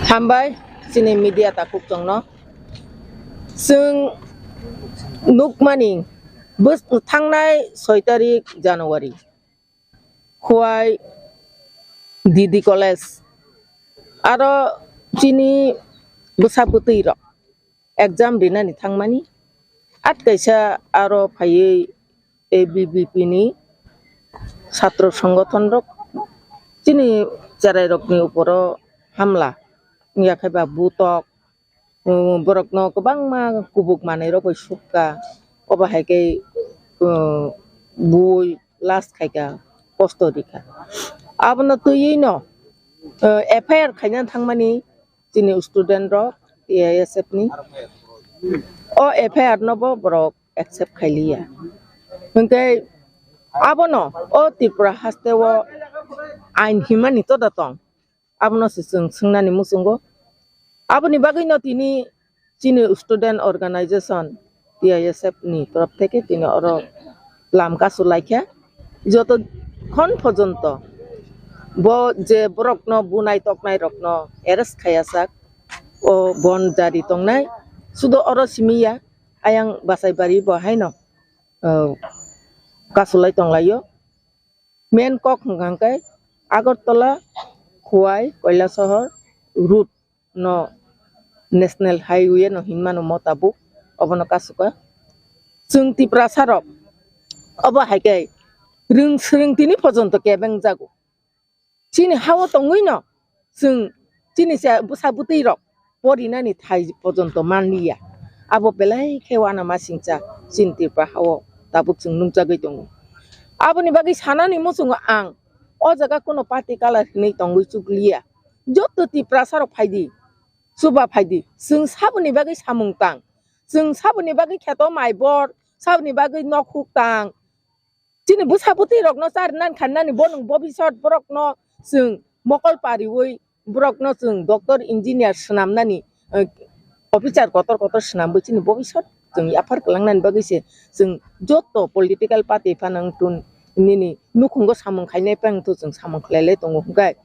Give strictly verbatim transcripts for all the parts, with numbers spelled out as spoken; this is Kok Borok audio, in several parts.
Hambai chini media takhuk tongno. Chwng nukmani bwswk thangnai soi tarik January, Khowai D D College, aro chini bwsa bwtwi rok exam rinani thangmani, at kaisa aro phaiwi A B V P ni satro songothon rok chini cherai rokni uporo hamla wngya khe ba butok, um, borokno kwbangma kubuk manwi rok bai sukha, obo hai khe, um, bui last khaikha kosto rikha. Abono twiwi no, uh, F I R khaina thangmani chini student rok T I S F ni. O F I R no bo borok accept khailiya. Hwnkhe abono o Tripura haste o ain himani toda tong. Abono se chwng swngnani muchungo. Aboni bagwi no tini chini student organization T I S F ni torop theke tini oro lam kasu laikha. Joto khon pojonto bo je borokno bunai toknai rokno arrest khayajak, o bon jari tongnai, sudo oro simi ya, ayang Basaibari bo haino, o, kasulai tonglaio. Main kok hwnkha hwnkhe Agartala, Khowai, Kailasahar route no National Highway no hinmano mo tabuk, obono kasukha. Chwng Tiprasa rok obo hai khe rwng swrwng tini pojonto kebeng jago. Chini hao tongwi no chwng chini se bwsa bwtwi rok porinani thai pojonto manliya. Abo belai khe uanama singcha chini Tripura hao tabuk chwng nukjagwi tongo. Aboni bagwi sanani muchungo ang o jaga kuno party colour hinwi tongwi chukliya. Joto Tiprasa rok phaidi, chuba phaidi, chwng saboni bagwi samung tang, chwng saboni bagwi kheto mai bor, saboni bagwi nok huk tang, chini bwsa bwtwi rokno charinani khainani bo nwng bobisot borokno chwng mokol pariwi borokno chwng doctor engineer swnamnani, eh, officer kotor kotor swnamwi chini bobisot chwng yaphar kwlangnani bagwi se chwng joto political party phano wngtun nini nukhungo samung khainai phano wngtun chwng samung khlailai tongo hwnkhe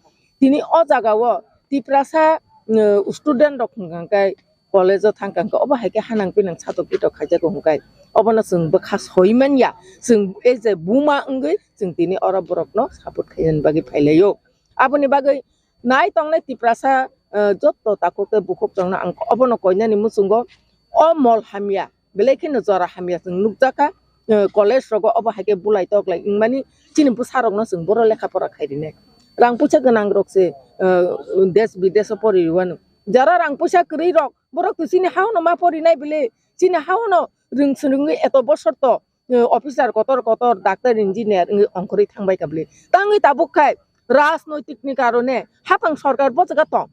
tini o jagao Tiprasa, eh, student rok hwnkha hwnkhe college o thangkha hwnkhe obo hai khe hanang pinang satok pitok khaijago hwnkhe obono chwng bwkha soi manya, chwng as a buma wngwi chwng tini oro borokno support khainani bagwi phailaio. Aboni bagwi nai tongnai Tiprasa, eh, jotto takhuk tei bukhuk tongno ang obono koinani muchungo o mol hamya belai kheno jora hamya chwng nukjakha, eh, college rogo obo hai khe bulai toklai wngmani chini bwsa rokno chwng boro lekha pora khai rinai. Rang puisa gwnang rok se, eh, desh bidesh o pori rwano. Jara rang puisa kwrwi rok, borok to chini hao no ma porinai bile, chini hao no rwng swrwngwi eto bosor to, eh, officer kotor kotor, doctor, engineer wngwi ongkhorwi thangbai kha bile. Tangwi tabuk khai rajnoitik ni karone haphang sorkar bo jaga tong.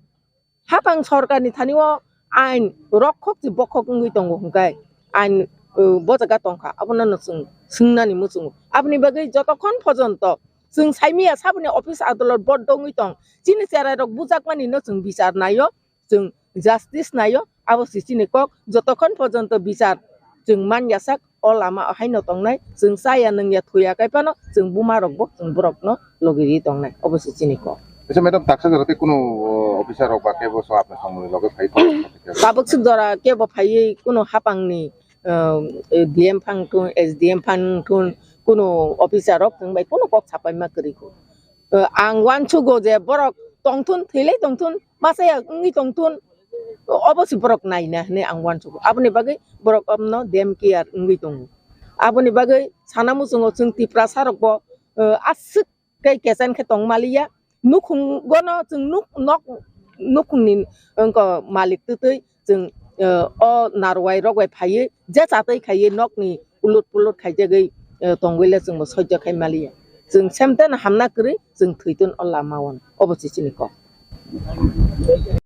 Haphang sorkar ni thani o ain rokhok chi bokhok wngwi tongo hwnkhe ain, eh, bo jaga tongkha, abono no chwng swngnani muchungo. Aboni bagwi jotokhon pojonto chwng saimanya saboni office adolot boddo wngwi tong, chini cherai rok bujakmani no chwng bichar naio. Chwng justice naio, abo se chini kok. Jotokhon pojonto bichar chwng man yasak, o lama o haino tongnai, chwng chaya nungya thuya kaiphano chwng buma rokbo chwng borokno logi ri tongnai, obo se chini kok. Acha madam, taksa jora tei kunu, o, officer rok ba kebo so apni samung ni loge phai tongo? Tabuk swk jora kebo phaiwi kunu haphangni, um, D M phang thun, S D M phang thun, kunu officer rok chwng bai kunu kok sapai ma kwrwi kho. Eh, ang uansugo je borok tongthun, thwilai tongthun, masa ya wngwi tongthun, obo se borok naina hinwi ang uansugo. Aboni bagwi borok omno dem care wngwi tongo. Aboni bagwi sana muchungo chwng Tiprasa rokbo, eh, aswk khe kechen khe tong maliya. Nukhungono chwng nuk-, nok, nukhungni wngkha malik twtwi chwng, eh, o narwai rok bai phaiwi je chatwi khaiwi nokni ulut pulut khaijagwi, eh, tongwi le chwngbo sojjo khai maliya. Chwng semteno hamna kwrwi chwng thwitun o lama o, obo se chini kok.